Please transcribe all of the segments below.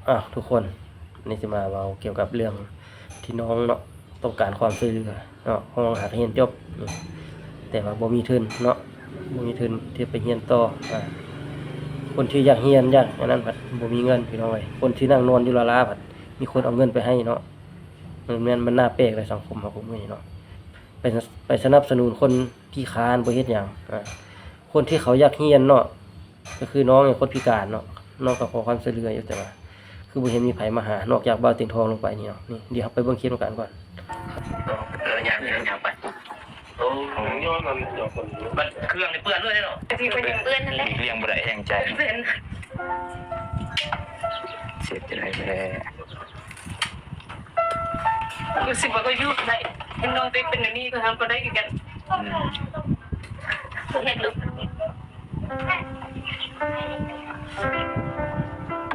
ອ້າວ ທຸກຄົນ ນີ້ຊິມາເວົ້າກ່ຽວກັບເລື່ອງທີ່ນ້ອງເນາະ ຕ້ອງການຄວາມຊ່ວຍເຫຼືອເນາະ, ເພາະວ່າຫາກຮຽນຈົບ ແຕ່ວ່າບໍ່ມີທຶນເນາະ, ບໍ່ມີທຶນທີ່ໄປຮຽນຕໍ່. ອາ ຄົນທີ່ຢາກຮຽນ ຢາກອັນນັ້ນ ພັດບໍ່ມີເງິນ ພີ່ນ້ອງເອີຍ. ຄົນທີ່ນັ່ງນອນຢູ່ລາໆ ພັດມີຄົນເອົາເງິນໄປໃຫ້ເນາະ. ມັນແມ່ນ ມັນໜ້າແປກໃນສັງຄົມເຮົາພວກມື້ນີ້ເນາະ, ໄປ ໄປສະໜັບສະໜູນຄົນ ຂີ້ຄ້ານບໍ່ເຮັດຫຍັງ. ອາ ຄົນທີ່ເຂົາຢາກຮຽນເນາະ ກໍຄືນ້ອງນີ້ຄົນພິການເນາະ, ນ້ອງກໍຂໍຄວາມຊ່ວຍເຫຼືອຢູ່ ແຕ່ວ່າຄືບໍ່ເຫັນມີໃຜມາຫາ ນອກຈາກບ່າວຕຽງທອງລົງໄປນີ້ເນາະ. ນີ້ ດຽວເຮົາໄປເບິ່ງຄລິບນຳກັນກ່ອນ. ເອີ ຍ່າງໄປ ໂອ້ ມັນເຄື່ອງນີ້ເປື້ອນເລີຍເນາະ, ທີ່ເພິ່ນຍັງເປື້ອນນັ້ນແຫຼະ, ຫຼີກລ່ຽງບໍ່ໄດ້ແຮງໃຈ ເປື້ອນ ເສຍໃຈແທ້. ຮູ້ສຶກວ່າກໍຢູ່ໄດ້ ເຫັນນ້ອງເປັນແບບນີ້ກໍທຳກໍໄດ້ຄືກັນ. ອືມ ບໍ່ເຫັນລູກ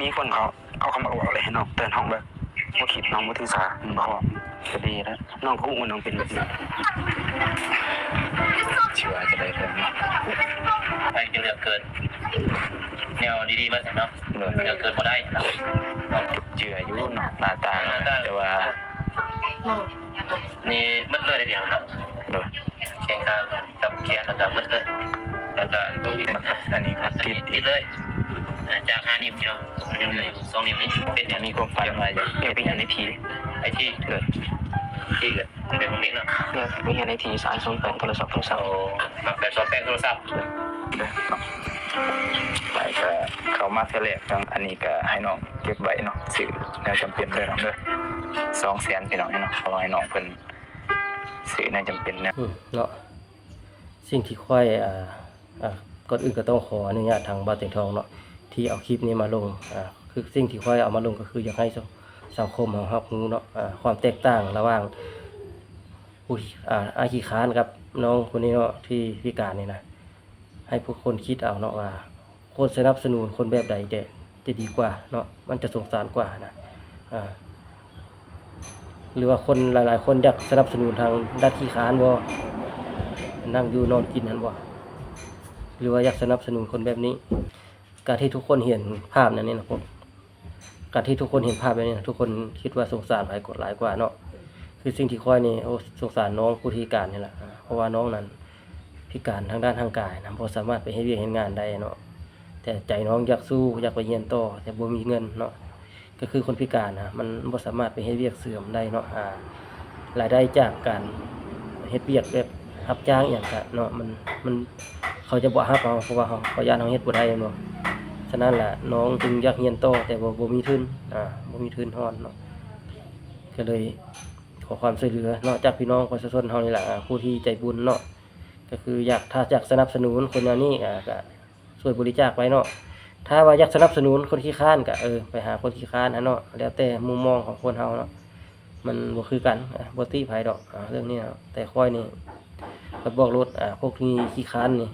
ມີຄົນເອົາ ເອົາຄຳວ່າເວົ້າເລີຍໃຫ້ນ້ອງເຕືອນນ້ອງເບິ່ງ, ບໍ່ຄິດນ້ອງບໍ່ຖືສາ ມັນບໍ່ຮອດ ກໍດີແລ້ວ. ນ້ອງກໍຮູ້ວ່ານ້ອງເປັນແບບນີ້ ຊິວ່າຈັ່ງໃດເທື່ອນີ້ ໃຜຈະເລືອກເກີດແນວດີໆມາໃສ່ເນາະ. ໂດຍ ເລືອກເກີດບໍ່ໄດ້ເນາະ, ເຈື່ອຢູ່ເນາະ ໜ້າຕ່າງ ໜ້າຕ່າງ ແຕ່ວ່າ ນີ້ໝົດເລີຍເດ ດຽວເນາະ. ໂດຍ ແຂນຂາກັບແຂນ ແລ້ວກໍໝົດເລີຍ ແລ້ວກໍອັນນີ້ກໍຕິດ ຕິດເລີຍ. ອາ ຈາກຫ້ານິ້ວເນາະ ສອງນິ້ວນີ້ເປັນຫຍັງ? ມີຄວາມຝັນວ່າຢາກເປັນຫຍັງໃນທີ່? ໄອທີ. ໂດຍ ທີ່ກໍເປັນຂອງເດັກເນາະ. ໂດຍ ມີຫຍັງໃນທີ່? ສາຍສອນແປງໂທລະສັບ ໂທລະສັບ. ໂອ້ ມັກແບບສອນແປງໂທລະສັບ. ໂດຍ ໄປກໍເຂົ້າມາເທື່ອແລກ ທາງອັນນີ້ກໍໃຫ້ນ້ອງເກັບໄວ້ເນາະ, ຊື້ແນວຈຳເປັນເດີນ້ອງເດີ. ສອງແສນ ພີ່ນ້ອງເນາະ, ເອົາໃຫ້ນ້ອງເພິ່ນຊື້ແນວຈຳເປັນເນາະ. ອືມ ເນາະ ສິ່ງທີ່ຂ້ອຍ ອ່າ ອ່າ ກ່ອນອື່ນກໍຕ້ອງຂໍອະນຸຍາດທາງບ່າວຕຽງທອງເນາະ ທີ່ເອົາຄລິບນີ້ມາລົງ. ອ່າ ຄືສິ່ງທີ່ຂ້ອຍເອົາມາລົງກໍຄືຢາກໃຫ້ສັງ ສັງຄົມເຮົາຮັບຮູ້ເນາະ ອ່າ ຄວາມແຕກຕ່າງລະຫວ່າງຜູ້ ອ່າ ອ້າຍຂີ້ຄ້ານກັບນ້ອງຄົນນີ້ເນາະ ທີ່ພິການນີ້ນະ. ໃຫ້ຜູ້ຄົນຄິດເອົາເນາະວ່າ ຄວນສະໜັບສະໜູນຄົນແບບໃດແຕ່ຈະດີກວ່າເນາະ, ມັນຈະສົງສານກວ່ານະ. ອາ ຫຼືວ່າຄົນຫຼາຍໆຄົນຢາກສະໜັບສະໜູນທາງດ້ານຂີ້ຄ້ານບໍ່? ນັ່ງຢູ່ນອນກິນຫັ້ນບໍ່? ຫຼືວ່າຢາກສະໜັບສະໜູນຄົນແບບນີ້? ການທີ່ທຸກຄົນເຫັນພາບແນວນີ້ນະ ການທີ່ທຸກຄົນເຫັນພາບແບບນີ້ນະ ທຸກຄົນຄິດວ່າສົງສານໃຜກວ່າ ຫຼາຍກວ່າເນາະ. ຄືສິ່ງທີ່ຂ້ອຍນີ້ ໂອ້ ສົງສານນ້ອງຜູ້ພິການນີ້ລະ ເພາະວ່ານ້ອງນັ້ນພິການທາງດ້ານຮ່າງກາຍນະ ບໍ່ສາມາດໄປເຮັດວຽກເຮັດງານໄດ້ເນາະ, ແຕ່ໃຈນ້ອງຢາກສູ້ ຢາກໄປຮຽນຕໍ່ ແຕ່ບໍ່ມີເງິນເນາະ. ກໍຄືຄົນພິການນະ ມັນບໍ່ສາມາດໄປເຮັດວຽກເສີມໄດ້ເນາະ. ອາ ລາຍໄດ້ຈາກການເຮັດວຽກແບບຮັບຈ້າງອີ່ຫຍັງກະເນາະ ມັນ ມັນ ເຂົາຈະບໍ່ຮັບເຮົາ ເພາະວ່າເຮົາ ເຂົາຢ້ານເຮົາເຮັດບໍ່ໄດ້ແມ່ນບໍ່? ສະນັ້ນລະ ນ້ອງຈຶ່ງຢາກຮຽນຕໍ່ ແຕ່ວ່າບໍ່ມີທຶນ ອາ ບໍ່ມີທຶນຮອນເນາະ. ກໍເລີຍຂໍຄວາມຊ່ວຍເຫຼືອເນາະ ຈາກພີ່ນ້ອງປະຊາຊົນເຮົານີ້ລະ ອາ ຜູ້ທີ່ໃຈບຸນເນາະ, ກໍຄືຢາກ ຖ້າຢາກສະໜັບສະໜູນຄົນແນວນີ້ ອາ ກໍ ຊ່ວຍບໍລິຈາກໄປເນາະ. ຖ້າວ່າຢາກສະໜັບສະໜູນຄົນຂີ້ຄ້ານກະ ເອີ ໄປຫາຄົນຂີ້ຄ້ານຫັ້ນເນາະ, ແລ້ວແຕ່ມຸມມອງຂອງຄົນເຮົາເນາະ ມັນບໍ່ຄືກັນ. ອາ ບໍ່ຕິໃຜດອກ ອາ ເລື່ອງນີ້ເນາະ, ແຕ່ຂ້ອຍນີ້ຂ້ອຍບອກໂລດ ອາ ພວກທີ່ຂີ້ຄ້ານນີ້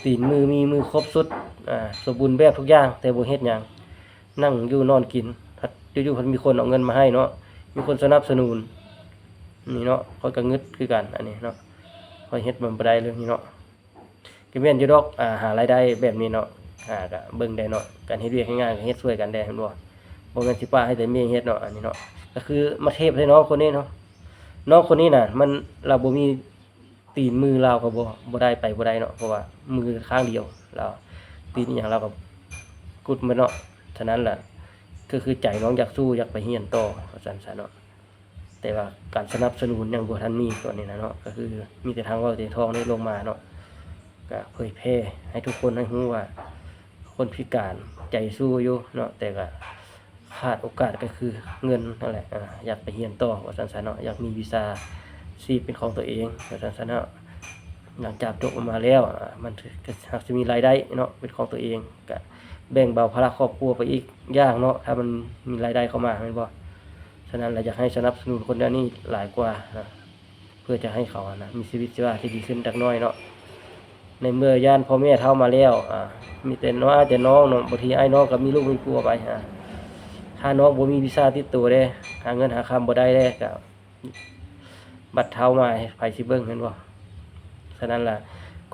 ຕີນມືມີມືຄົບຊຸດ ອາ ສົມບູນແບບທຸກຢ່າງ ແຕ່ບໍ່ເຮັດຫຍັງ ນັ່ງຢູ່ນອນກິນ. ພັດຢູ່ໆພັດມີຄົນເອົາເງິນມາໃຫ້ເນາະ, ມີຄົນສະໜັບສະໜູນ ນີ້ເນາະ. ຂ້ອຍກະງຶດຄືກັນ ອັນນີ້ເນາະ, ຂ້ອຍເຮັດມັນບໍ່ໄດ້ເລື່ອງນີ້ເນາະ. ກໍແມ່ນຢູ່ດອກ ອາ ຫາລາຍໄດ້ແບບນີ້ເນາະ ອາ ກໍເບິ່ງໄດ້ເນາະ, ການເຮັດວຽກເຮັດງານກໍເຮັດຊ່ວຍກັນໄດ້ ແມ່ນບໍ່? ບໍ່ແມ່ນຊິປະໃຫ້ແຕ່ເມຍເຮັດເນາະ ອັນນີ້ເນາະ. ກໍຄືມາທຽບໃຫ້ນ້ອງຄົນນີ້ເນາະ, ນ້ອງຄົນນີ້ນະ ມັນ ລາວບໍ່ມີຕີນມື ລາວກໍບໍ່ ບໍ່ໄດ້ ໄປບໍ່ໄດ້ເນາະ, ເພາະວ່າມືຂ້າງດຽວ ລາວຕີນອີ່ຫຍັງລາວກໍກຸດໝົດເນາະ. ສະນັ້ນລະ ກໍຄືໃຈນ້ອງຢາກສູ້ ຢາກໄປຮຽນຕໍ່ ວ່າຊັ້ນຊະເນາະ. ແຕ່ວ່າການສະໜັບສະໜູນຍັງບໍ່ທັນມີຕອນນີ້ນະເນາະ, ກໍຄືມີແຕ່ທາງເວົ້າແຕ່ທອງນີ້ລົງມາເນາະ, ກໍເຜີຍແຜ່ໃຫ້ທຸກຄົນໄດ້ຮູ້ວ່າ ຄົນພິການໃຈສູ້ຢູ່ເນາະ, ແຕ່ກໍຂາດໂອກາດກໍຄືເງິນນັ້ນແຫຼະ. ອາ ຢາກໄປຮຽນຕໍ່ວ່າຊັ້ນຊະເນາະ, ຢາກມີວິຊາຊີບເປັນຂອງຕົວເອງວ່າຊັ້ນຊະເນາະ. ຫຼັງຈາກຈົບອອກມາແລ້ວ ອາ ມັນກໍຫາກຊິມີລາຍໄດ້ເນາະ ເປັນຂອງຕົວເອງ, ກະແບ່ງເບົາພາລະຄອບຄົວໄປອີກຢ່າງເນາະ ຖ້າມັນມີລາຍໄດ້ເຂົ້າມາ ແມ່ນບໍ່? ສະນັ້ນລະ ຢາກໃຫ້ສະໜັບສະໜູນຄົນແນວນີ້ຫຼາຍກວ່ານະ ເພື່ອຈະໃຫ້ເຂົາຫັ້ນນະ ມີຊີວິດຊີວາທີ່ດີຂຶ້ນຈັກໜ້ອຍເນາະ. ໃນເມື່ອຢ້ານພໍ່ແມ່ເຖົ້າມາແລ້ວ ອາ ມີແຕ່ນ້ອງ ແຕ່ນ້ອງເນາະ, ບາງທີອ້າຍນ້ອງກໍມີລູກມີຜົວໄປ ອາ ຖ້ານ້ອງບໍ່ມີວິຊາຕິດໂຕເດ້ ຫາເງິນຫາຄຳບໍ່ໄດ້ເດ້ ກໍ ບັດເຖົ້າມາໃຜຊິເບິ່ງ ແມ່ນບໍ່? ສະນັ້ນລະ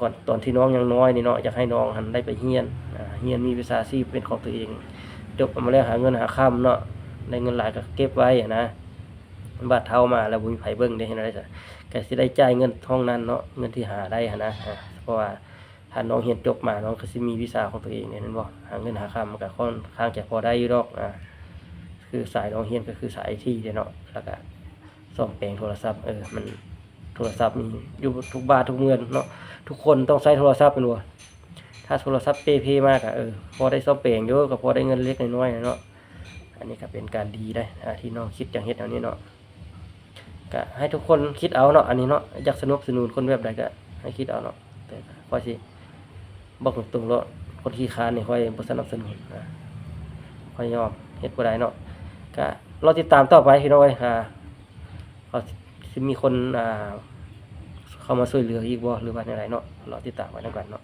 ກ່ອນ ຕອນທີ່ນ້ອງຍັງນ້ອຍນີ້ເນາະ ຢາກໃຫ້ນ້ອງຫັ້ນໄດ້ໄປຮຽນ ອາ ຮຽນມີວິຊາຊີບເປັນຂອງຕົວເອງ, ຈົບມາແລ້ວຫາເງິນຫາຄຳເນາະ ໄດ້ເງິນຫຼາຍກໍເກັບໄວ້ຫັ້ນນະ ບາດເຖົ້າມາແລ້ວບໍ່ມີໃຜເບິ່ງເດ້ ເຮັດແນວໃດຊະ ກໍຊິໄດ້ຈ່າຍເງິນຫ້ອງນັ້ນເນາະ ເງິນທີ່ຫາໄດ້ຫັ້ນນະ ເພາະວ່າຖ້ານ້ອງຮຽນຈົບມາ ນ້ອງກໍຊິມີວິຊາຂອງຕົວເອງເດ້ ແມ່ນບໍ່? ຫາເງິນຫາຄຳມັນກໍຄ່ອນຂ້າງຈະພໍໄດ້ຢູ່ດອກ ອາ ຄືສາຍນ້ອງຮຽນກໍຄືສາຍໄອທີເດ້ເນາະ ແລ້ວກໍ ສ້ອມແປງໂທລະສັບ ເອີ ມັນ ໂທລະສັບນີ້ຢູ່ທຸກບ້ານທຸກເຮືອນເນາະ ທຸກຄົນຕ້ອງໃຊ້ໂທລະສັບແມ່ນບໍ່? ຖ້າໂທລະສັບເປ່ເພມາກະ ເອີ ພໍໄດ້ສ້ອມແປງຢູ່ ກໍພໍໄດ້ເງິນເລັກນ້ອຍເນາະ ອັນນີ້ກໍເປັນການດີເດ້ ອາ ທີ່ນ້ອງຄິດຢາກເຮັດແນວນີ້ເນາະ ກະໃຫ້ທຸກຄົນຄິດເອົາເນາະ ອັນນີ້ເນາະ ຢາກສະໜັບສະໜູນຄົນແບບໃດກະໃຫ້ຄິດເອົາເນາະ ແຕ່ຂ້ອຍຊິ ບອກຕົງໆໂລດ ຄົນຂີ້ຄ້ານນີ້ຂ້ອຍບໍ່ສະໜັບສະໜູນ ຂ້ອຍຍອມ ເຮັດບໍ່ໄດ້ເນາະ ກະລໍຕິດຕາມຕໍ່ໄປພີ່ນ້ອງເອີຍ ເຂົາຊິມີຄົນ ອ່າ ເຂົ້າມາຊ່ວຍເຫຼືອອີກບໍ່ ຫຼືວ່າແນວໃດເນາະ ລໍຕິດຕາມໄວ້ນຳກັນເນາະ.